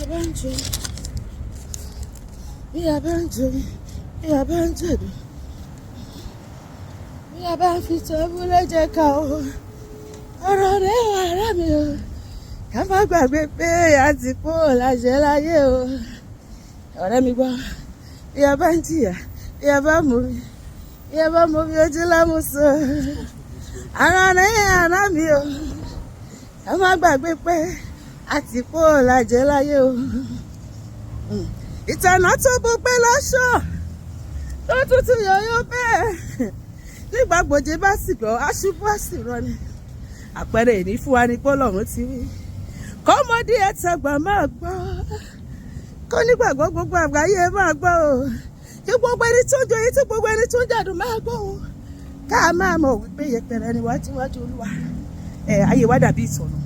A bá ń jẹ, bí a bá ń jẹ, bí a bá ń jẹ̀dù, bí a bá ń fi tọ́búlẹ̀ jẹ ká o, ọ̀rọ̀ rẹ̀ wà ará mi o. Ká má gbàgbé pé a ti kú láṣẹ láyé o. Ọ̀rẹ́ mi gbọ́, bí a bá ń jìyà, bí a bá mú mi, bí a bá mú mi ojú lámùsọ. Ara rẹ̀ ará mi o. Ká má gbàgbé pé a ti kú lájẹ láyé o. Ìtànà tó bó pé lọ́ṣọ̀ tó tútù yọ̀yọ̀ bẹ́ẹ̀. Nígbà gbòjé bá sì gbọ́, aṣubú á sì rọ ni. Àpẹẹrẹ ìní fún wa ni pé Ọlọ́run ti wí. Kọ́mọdé ẹ̀ tàgbà máa gbọ́. Kó nígbàgbọ́ gbogbo àgbáyé máa gbọ́ o. Kí gbogbo ẹni tó ń joyè tí gbogbo ẹni tó ń jàdùn máa gbọ́ o. Ká máa mọ̀ wípé yẹpẹrẹ ni wá tíwájú Olúwa. Ẹ ayé wa dàbí ìtọ̀nà.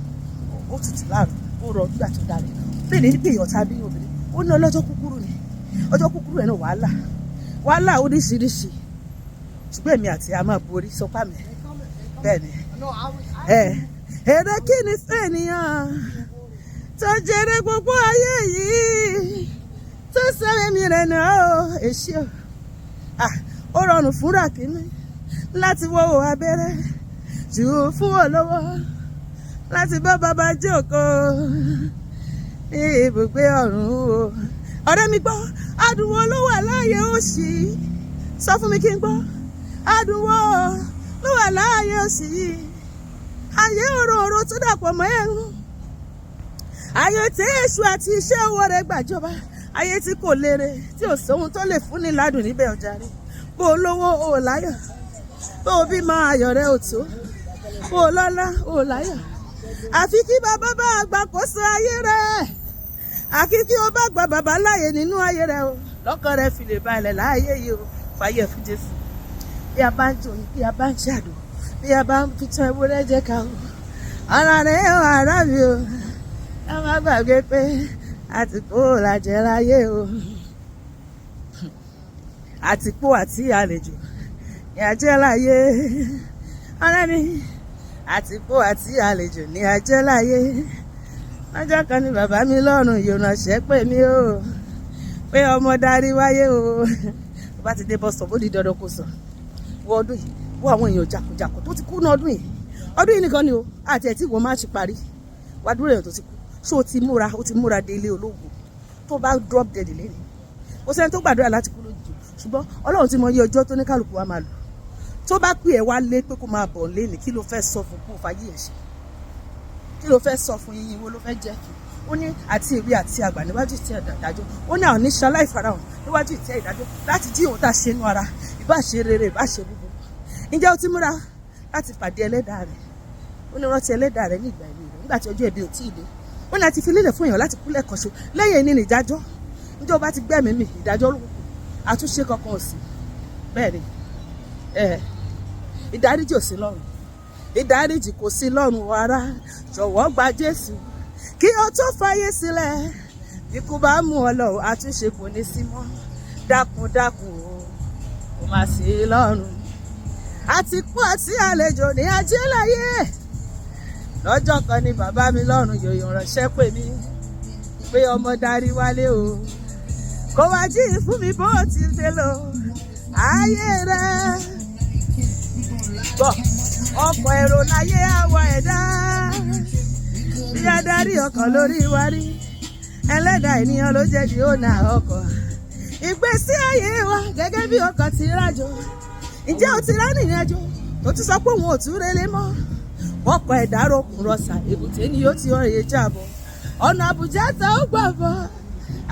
Ó tutù láàrú, ó rọ nígbà tó dára. Bẹ́ẹ̀ ni pé èèyàn tàbí obìnrin, ó ní ọlọ́jọ́ kúkúrú ni. Ọjọ́ kúkúrú ẹ̀ náà wàhálà. Wàhálà oríṣiríṣi. Ṣùgbọ́n èmi àti a máa borí sọpá mi. Bẹ́ẹ̀ ni. Ẹ èrè kí ni fún ènìyàn tó jèrè gbogbo ayé yìí tó sẹ́rẹ̀ mi rẹ̀ náà o èsì o. Ah, ó rọrùn fún ràkínní láti wọ́wọ́ abẹ́rẹ́ jù fún olówó láti bá bàbá jókòó ní ibùgbé ọ̀run o. Ọ̀rẹ́ mi gbọ́, adùn wo ló wà láàyè òṣì? Sọ fún mi kí n gbọ́. Adùn wo ló wà láàyè òṣì yìí? Ayé òróró tó dàpọ̀ mọ́ ẹ̀rù. Ayé tí èṣù àti iṣẹ́ owó rẹ̀ gbàjọba. Ayé tí kò lérè, tí ò sóhun tó lè fúnni ládùn níbẹ̀ ọjà rẹ̀. Bó o lówó o ò láyọ̀. Bó o bímọ ayọ̀ rẹ ò tó. Bó o lọ́lá o ò láyọ̀. Àfi kí bàbá bá gbàkóso ayé rẹ̀. Àfi kí o bá gba bàbá láàyè nínú ayé rẹ o. Lọ́kàn rẹ fi lè balẹ̀ láàyè yìí o. Fàyè fún Jésù. Bí a bá ń jòyìn, bí a bá ń ṣàdùn, bí a bá ń fi tan ewúrẹ́ jẹ ká o. Ara rẹ̀ o, ará mi o. Ká má gbàgbé pé àtìpó làjẹ́ láyé o. Àtìpó àti àlejò ní ajẹ́ láyé. Ọ̀rẹ́ mi, àtìpó àti àlejò ní ajẹ́ láyé. Lọ́jọ́ kan ní bàbá mi lọ́rùn yóò ránṣẹ́ pè mí o. Pé ọmọ darí wáyé o. Tó bá ti dé bus stop, ó di dandan kó sọ. Wọ ọdún yìí, wọ àwọn èèyàn jàkújàkú tó ti kú ní ọdún yìí. Ọdún yìí nìkan ni o. Àti ẹ̀ tí wọ́n máa ṣe parí. Wá dúró èèyàn tó ti kú. Ṣé o ti múra? O ti múra dé ilé ológun. Tó bá drop dead lẹ́ni. Kò sẹ́ni tó gbàdúrà láti kú lójijì. Ṣùgbọ́n Ọlọ́run ti mọ iye ọjọ́ tó ní kálukú wa máa lò. Tó bá pè ẹ́ wá lé pé kó máa bọ̀ léni, kí ló fẹ́ sọ fún kó fàyè ẹ̀ ṣe? Kí ló fẹ́ sọ fún yín? Wo ló fẹ́ jẹ́ kí? Ó ní àti èwe àti àgbà níwájú ìtẹ́ ìdájọ́. Ó ní àwọn oníṣẹ́ aláìfarahàn níwájú ìtẹ́ ìdájọ́ láti jí òun tá a ṣe inú ara, ìbá ṣe rere, ìbá ṣe búburú. Ǹjẹ́ o ti múra láti pàdé ẹlẹ́dàá rẹ̀? Ó ní rántí ẹlẹ́dàá rẹ̀ ní ìgbà èwe rẹ̀ nígbà tí ọjọ́ ìbí ò tí ì dé. Ó ní àti fi lélẹ̀ fún èèyàn láti kú lẹ́ẹ̀kan ṣo lẹ́yìn ẹni ní ìdájọ́. Ǹjẹ́ o bá ti gbẹ́mìí mì, ìdájọ́ ló kù. Àtúnṣe kankan ò sí. Bẹ́ẹ̀ ni. Ẹ ìdáríjì ò sí lọ́run. Ìdáríjì kò sí lọ́run ará. Jọ̀wọ́ gba Jésù kí o tó fàyè sílẹ̀. Ikú bá mú ọ lọ, àtúnṣe kò ní sí mọ́. Dákun dákun o, kò má sí lọ́run. Àtìkú àti àlejò ní ajé láyé. Lọ́jọ́ kan ni bàbá mi lọ́run yòòyò ránṣẹ́ pè mí pé ọmọ darí wálé o. Kó wá jí fún mi bó ti ṣe lò ayé rẹ̀. Gbọ́, ọkọ̀ èrò láyé àwọ̀ ẹ̀dá. Bí adarí ọkọ̀ lórí wa rí. Ẹlẹ́dàá ènìyàn ló jẹ́ di ọ̀nà ọkọ̀. Ìgbésí ayé wa gẹ́gẹ́ bí ọkọ̀ ti rájò. Ǹjẹ́ o ti rá nìyẹn jò tó tún sọ pé òun ò tún relé mọ́? Ọkọ̀ ẹ̀dá rokùn rọ̀ṣà, èbúté ni yóò ti ọ̀rẹ́ jábọ̀. Ọ̀nà Àbújá tá ó gbà bọ̀.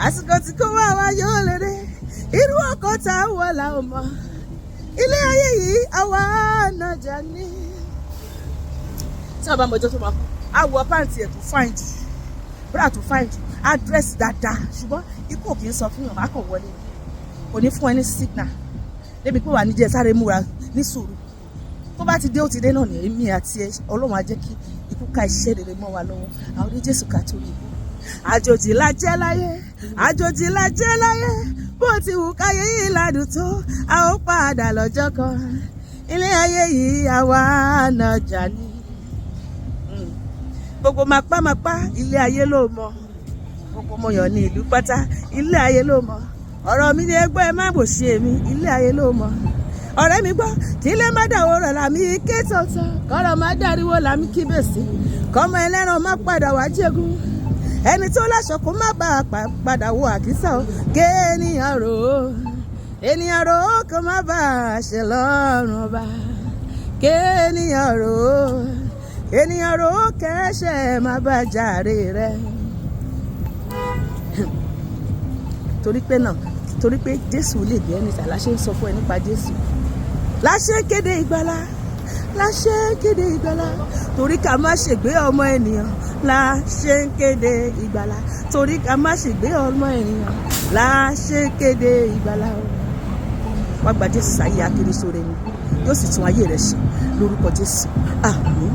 Àsìkò tí kò wá wá yóò lérè. Irú ọkọ̀ tá a wọ̀ la ò mọ̀. Ilé ayé yìí àwa nàjà ní. Tí wọ́n bá mọ ọjọ́ tó máa kú, á wọ pàǹtì ẹ̀ tó fine jù, bra tó fine jù, á dress dáadáa. Ṣùgbọ́n ikú ò kì í sọ fún yàn, má kàn wọlé ni. Kò ní fún ẹ ní signal. Débi pé wà ní jẹ́ sáré múra ní sùúrù. Tó bá ti dé, ó ti dé náà ní èmi àti ẹ. Ọlọ́run á jẹ́ kí ikú ká iṣẹ́ rere mọ́ wa lọ́wọ́. Àwọn oní Jésù ká torí ikú. Àjòjì la jẹ́ láyé, àjòjì la jẹ́ láyé. Bó ti wù káyé yìí ládùn tó, a ó padà lọ́jọ́ kan. Ilé ayé yìí àwa nàjà ni. Gbogbo mapámapá ilé ayé ló mọ̀. Gbogbo mo yàn ní ìlú pátá, ilé ayé ló mọ̀. Ọ̀rọ̀ mi ni ẹgbẹ́ ẹ má bò ṣe mi, ilé ayé ló mọ̀. Ọ̀rẹ́ mi gbọ́, kí ilé má dàwó rẹ̀ làmí ké tọ̀tọ̀, kọ́rọ̀ má dàríwó làmí kíbèsí, kọ́mọ ẹlẹ́ran má padà wá jẹ́gun, ẹni tó láṣọ kó má bàa padà wọ àkísà o. Kéènìyàn rò ó, ènìyàn rò ó, kó má bàa ṣe lọ́rùn ọba. Kéènìyàn rò ó, ènìyàn rò ó, kẹ́sẹ̀ má bàa jàre rẹ̀. Torí pé náà, torí pé Jésù lè bí ẹni tà láṣẹ ń sọ fún ẹ nípa Jésù, láṣẹ kéde ìgbàlà, láṣẹ kéde ìgbàlà, torí ká má ṣègbé ọmọ ènìyàn. Láṣẹ kéde ìgbàlà, torí ká má ṣègbé ọmọ ènìyàn. Láṣẹ kéde ìgbàlà o. Wá gba Jésù sáyé akérésóre ni, yóò sì tún ayé rẹ ṣe lórúkọ Jésù. Àmín.